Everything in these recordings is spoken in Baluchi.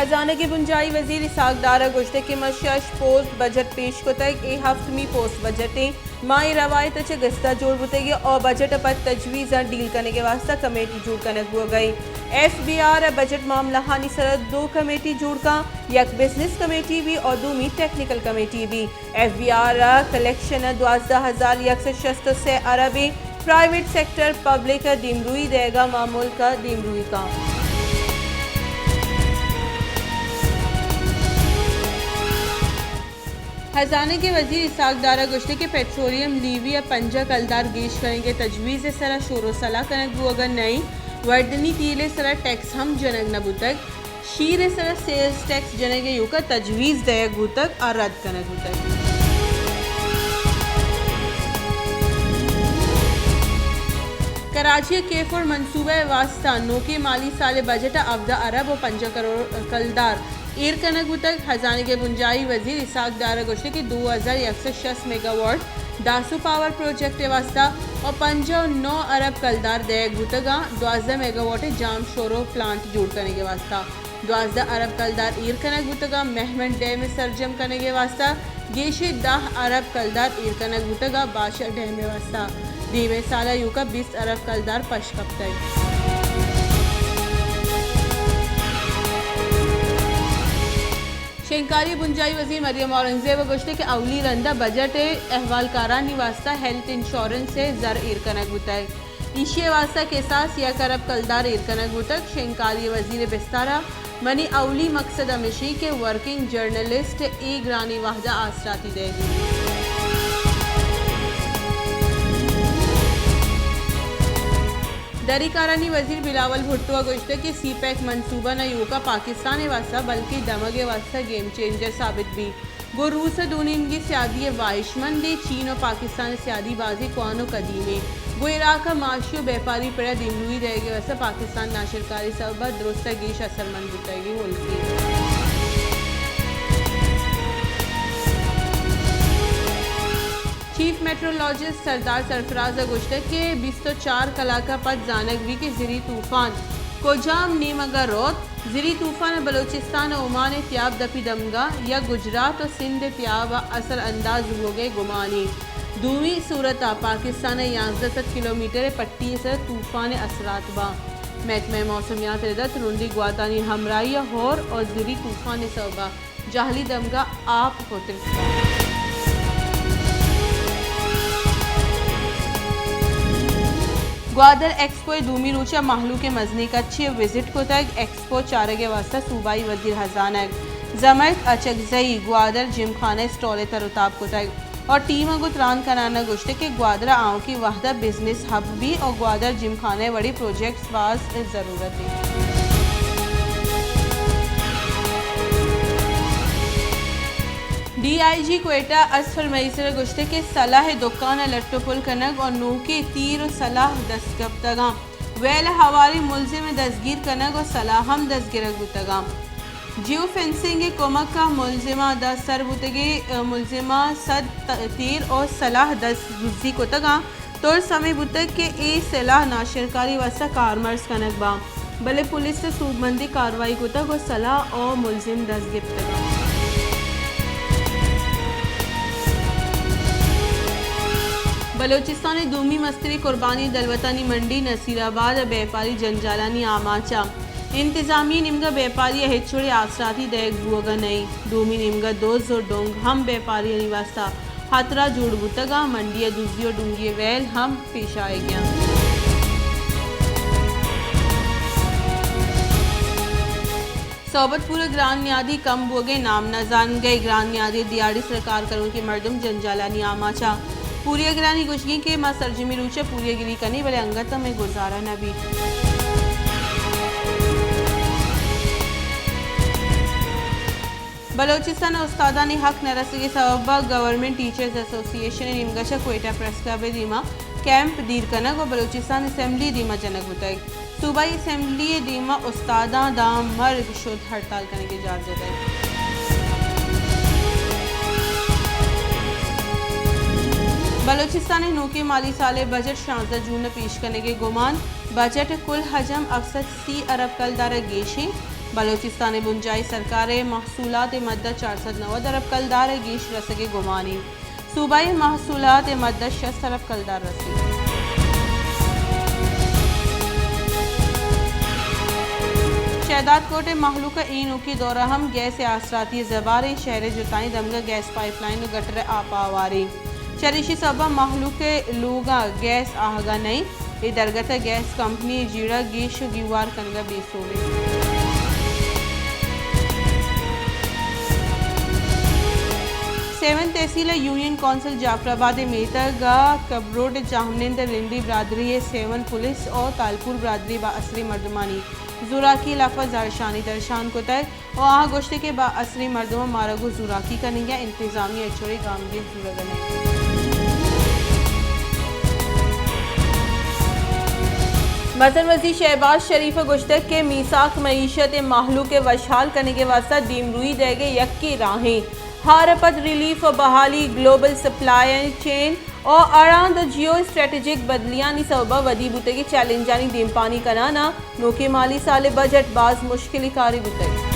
زانگ ء بنجاہی وزیر اسحاق ڈار ء گوشتگ کہ ما شش پوسٹ بجٹ پیش کتگ، اے ہفتمی پوسٹ بجٹ ایں۔ ما اے روایت ء چہ گستا جوڑ بوتگیں او بجٹ ء پد تجویزاں ڈیل کنگ ء واستہ کمیٹی جوڑ کنگ بوگ ء ایں۔ ایف بی آر ء بجٹ معاملہانی سرا دو کمیٹی جوڑ کن، یک بزنس کمیٹی بی او دومی ٹیکنیکل کمیٹی بی۔ ایف بی آر ء کلیکشن ء دوازدہ ہزار یک سد شست ء سے ارب ایں۔ پرائیویٹ سیکٹر پبلک ء دیمروئی دئیگ ء ما ملک ء دیمروئی کن۔ ہزانگ ء وزیر اسحاق ڈار ء گوشتگ کہ پیٹرولیم لیوی ء پنجاہ کلدار گیش کنگ ء تجویز ء سرا شور و سلاہ کنگ بوگ ء نہ ایں، وردنی تیل ء سرا ٹیکس ہم جنگ نہ بوتگ۔ شیر ء سرا سیلز ٹیکس جنگ ء ایوکا تجویز دئیگ بوتگ آ رد کنگ بوتگ۔ کراچی ء کے فور منصوبہ ء واستہ نوکیں مالی سال ء بجٹ ء ہبدہ ارب و پنجاہ کروڑ کلدار ایر کنگ بوتگ۔ ہزانگ ء بنجاہی وزیر اسحاق ڈار ء گوشتگ کہ دو ہزار یک سد شست mega what Dasu power project ء واستہ و پنجاہ و نو ارب کلدار دئیگ بوتگ آں دوازدہ میگا واٹ ء جام شورو پلانٹ جوڑ کنگ ء واستہ۔ دوازدہ ارب کلدار ایر کنگ بوتگ آں مہمند ڈیم ء سرجم کنگ ء واستہ، گیشیں دہ ارب کلدار ایر کنگ بوتگ آں باشا ڈیم ء واستہ۔ دیمے سال ء ایوکا بیست ارب کلدار پش کپتگ۔ شنگکاری بنجاہی وزیر مریم اورنگزیب ء گوشتگ کہ اولی رند ء بجٹ ء احوالکارانی واستہ ہیلتھ انشورنس ء زر ایر کنگ بوتگ۔ ایشی ء واستہ کساس یک ارب کلدار ایر کنگ بوتگ۔ شنگکاری ء وزیر ء بستار ء منی اولی مقصد ہمیش انت کہ ورکنگ جرنلسٹ ء اے گرانیں وہد ء آسراتی دئیگ انت۔ دری کارانی وزیر بلاول بھٹو ء گوشتگ کہ سی پیک منصوبہ نہ ایوکا پاکستان ء واستہ بلکیں دمگ ء واستہ گیم چینجر ثابت بیت۔ گوں روس ء دو نیمگی سیادی ء واہشمندیں، چین و پاکستان ء سیادی بازیں کوان و قدیمیں۔ گوں عراق ء معاشی و بیپاری پڑ ء دیمروئی دئیگ ء واستہ پاکستان ناشرکاری سبب ء درست ء گیش اثرمند بوتگیں ملکے۔ چیف میٹرولوجسٹ سردار سرفراز ء گوشتگ کہ بیست و چار کلاک ء پد زانگ بیت کہ زری طوفان کجام نیمگ ء روت۔ زری طوفان ء بلوچستان ء عمان ء تیاب دپی دمگا یا گجرات ء سندھ ء تیاب ء اثر انداز بوگ ء گمانے۔ دومی صورت ء پاکستان ء یازدہ سد کلومیٹر ء پٹی ء سر طوفان ء اثرات باں۔ محکمہ موسمیات ء ردا ترندیں گواتانی ہمراہی ء ہور ء زری طوفان ء سوب ء جہلی دمگا آپ ء ترسا۔ گوادر ایکسپو ء دومی روچ ء مہلوک ء مزنیں کچے ء وزٹ کتگ۔ ایکسپو چارگ ء واستہ صوبائی وزیر ہزانگ زمرد اچکزئی گوادر جمخانہ ء اسٹال ء تر و تاب کتگ۔ اور ٹیم ء گوں تران کنان ء گوشتگ کہ گوادر ء آؤکیں وہد ء بزنس ہب بی اور گوادر جمخانہ ء وڑیں پروجیکٹس باز ضرورت انت۔ ڈی آئی جی کوئٹہ اسفل مہیسر ء گوشتگ کہ سلاہ ء دکان ء لٹ و پل کنگ اور نوکیں تیر و سلاہ دست کپتگاں۔ ویل ء ہواریں ملزم ء دزگیر کنگ و سلاہ ہم دزگرگ بوتگاں۔ جیو فنسنگ ء کمک ء ملزماں داں سر بوتگیں، ء، ملزماں سد ت-، تیر ء سلاہ دز-، دزی کتگ انت۔ ترس ہمے بوتگ کہ اے سلاہ ناشرکاری واستہ کارمرز کنگ باں، بلے پولیس ء سوبمندیں کاروائی کتگ ء سلاہ ء ملزم دست گپتگ انت۔ بلوچستان ء دومی مستریں قربانی دلوتانی منڈی نصیر آباد ء بیپاری جنجالانی آماچ ء انتظامیہ نیمگا بیپاری ء ہچ وڑیں آسراتی دئیگ بوہگا نئیں۔ دومی نیمگا دز و ڈنگ ہم بیپاریانی واستا ہترا جوڑ بوتگاں۔ منڈی ء دزی و ڈنگی ء ویل ہم پیش آئیگیاں۔ صحبت پور ء گران نیادی کم بوگ ء نام نہ زانگ ء گران نیادی دیہاڑی سرا کار کنوکیں مردم جنجالانی آماچ ء۔ پوریاگرانی گوشگ انت کہ ما سرجمیں روچ ء پوریاگری کنیں، بلے انگت ء مئے گزارہ نہ بیت۔ بلوچستان ء استادانی حق نہ رسگ ء سبب ء گورنمنٹ ٹیچرز ایسوسی ایشن ء نیمگا چہ کوئٹہ پریس کلب ء دیما کیمپ دیر کنگ ء بلوچستان اسمبلی ء دیما جنگ بوتگ۔ صوبائی اسمبلی ء دیما استاداں داں مرگ شد ہڑتال کنگ ء جار جتگ۔ بلوچستان ء نوکیں مالی سال ء بجٹ شانزدہ جون ء پیش کنگ ء گمان۔ بجٹ ء کل حجم ہفت سد سی ارب کلدار ء گیشیں۔ بلوچستان ءِ بنجاہی سرکار ءِ محصولات ءِ مد ءَ چار سد نود ارب کلدار ءِ گیش رسگ ءِ گمانی۔ صوبائی محصولات ءِ مد ءَ شست ارب کلدار رسیت۔ شہداد کوٹ ءِ مہلوک ءَ اے نوکیں دور ءَ ہم گیس ءِ آسراتی ءِ زبہر ایں۔ شہر ءِ جتائیں دمگ ءَ گیس پائپ لائن ءُ گٹر ءِ آپ ءَ ہوار ایں۔ چریشی سبب ءَ مہلوک ءِ لوگاں گیس آہگ ءَ نہ ایں۔ اے درگت ءَ گیس کمپنی ءِ جیڑہ گیش ءُ گیوار کنگ ءَ بے سوب ایں۔ سیون تحصیل ءِ یونین کونسل جعفر آباد ءِ میتگ ءَ کبروڈ ءِ چاہمنند ءِ رنڈی برادری ءِ سیون پولیس ءُ تالپور برادری ءِ با اثریں مردمانی زوراکی ءِ ہلاف ءَ زہرشانی درشان کتگ۔ ءُ آہاں گوشت کہ با اثریں مردماں مارگ ءُ زوراکی کنگ ءَ انتظامیہ ہچ وڑیں گامگیج زورگ ءَ نہ اِنت۔ مزن وزیر شہباز شریف ءَ گوشتگ کہ میثاق معیشت ءِ مہلوک ءِ وشحال کنگ ءِ واستہ دیمروئی دئیگ ءِ یکیں راہ ایں۔ ہار ءَ پد ریلیف ءُ بحالی، گلوبل سپلائی چین ءُ اڑاند ءُ جیو اسٹریٹجک بدلیانی سوب ءَ ودی بوتگیں چیلنجانی دیمپانی کنان ءَ نوکیں مالی سال ءِ بجٹ باز مشکل کارے بوتگ۔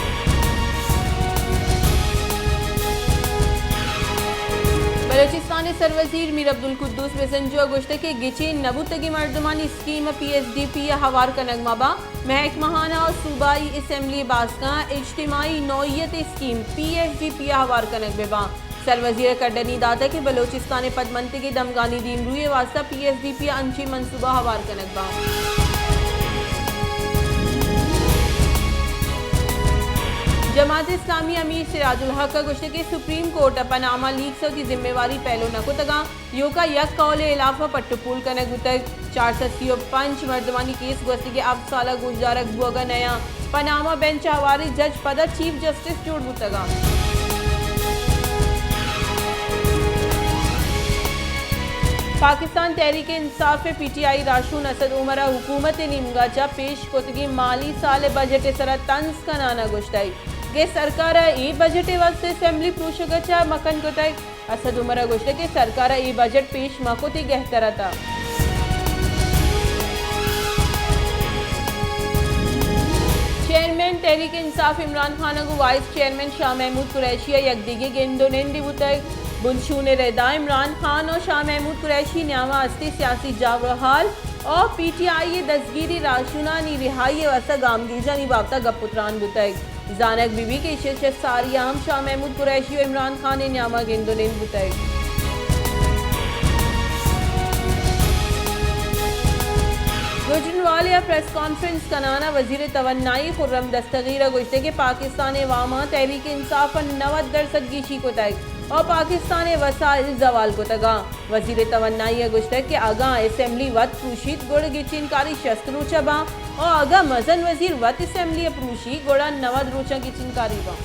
بلوچستان ءِ سروزیر میر عبدالقدوس بزنجو ءَ گوشتگ کہ گچین نہ بوتگیں مردمانی اسکیم ءَ پی ایس ڈی پی ءَ ہوار کنگ مہ باں۔ محکمہانہ ءُ صوبائی اسمبلی باسکاں اجتماعی نوعیت scheme P S D P ءَ ہوار کنگ بہ باں۔ سروزیر ءَ کڈنی داتگ کہ بلوچستان ءِ پدمنتگیں دمگانی دیمروئی ءِ واستہ پی ایس ڈی پی ءَ انچیں منصوبہ ہوار کنگ باں۔ جماعت اسلامی ءِ امیر سراج الحق ءَ گوشتگ کہ سپریم کورٹ ءَ پاناما لیکس ءِ وتی ذمہ واری پیلو نہ کتگاں۔ ایوکا یک قول ءِ ہلاف ءَ پٹ ءُ پول کنگ بوتگ۔ چار سد سی ءُ پنچ مردمانی کیس گوستگیں ہفت سال ءَ گوشدارگ بوگ ءَ نہ اَنت۔ پاناما بینچ ءِ ہواریں جج پدا چیف جسٹس جوڑ بوتگ اَنت۔ پاکستان تحریک انصاف ءِ پی ٹی آئی راہشون اسد عمر ءَ حکومت ءِ نیمگ ءَ چہ پیش کتگیں مالی سال ءِ بجٹ ءِ سرا طنز کنان ءَ گوشتگ کہ سرکار ءَ اے بجٹ ءِ واستہ اسمبلی پروشگ ءَ چہ مکن کتگ۔ اسد عمر ءَ گوشتگ کہ سرکار ءَ اے بجٹ پیش مہ کت ئے گہتر اتاں۔ چیئرمین تحریک انصاف عمران خان ءَ گوں وائس چیئرمین شاہ محمود قریشی ءَ یک دگہ گند ءُ نندے بوتگ۔ بنشون ءِ ردا عمران خان ءُ شاہ محمود قریشی نیام ءَ ہستیں سیاسی جاور ءُ حال ءُ پی ٹی آئی ءِ دزگیری راہشونانی رہائی ءِ واستہ گامگیجانی بابت ءَ گپ ءُ تران بوتگ۔ زانگ بہ بیت کہ ایشی ءَ چہ ساری ءَ ہم شاہ محمود قریشی ءُ عمران خان ءِ نیام ءَ گند ءُ نند بوتگ۔ گوجرانوالے ءَ پریس کانفرنس کنان ءَ وزیر توانائی خرم دستگیر ءَ گوشتگ کہ پاکستان ءِ عوام ءَ تحریک انصاف ءَ نود درسد گیشی کتگ ءُ پاکستان ءِ وسائل زوال کتگ اَنت۔ وزیر توانائی ءَ گوشتگ کہ اگاں اسمبلی وت پروشیت گڑا گچین کاری شست روچ ءَ باں ءُ اگاں مزن وزیر وت اسمبلی ءَ پروشی گڑا نود روچاں گچین کاری باں۔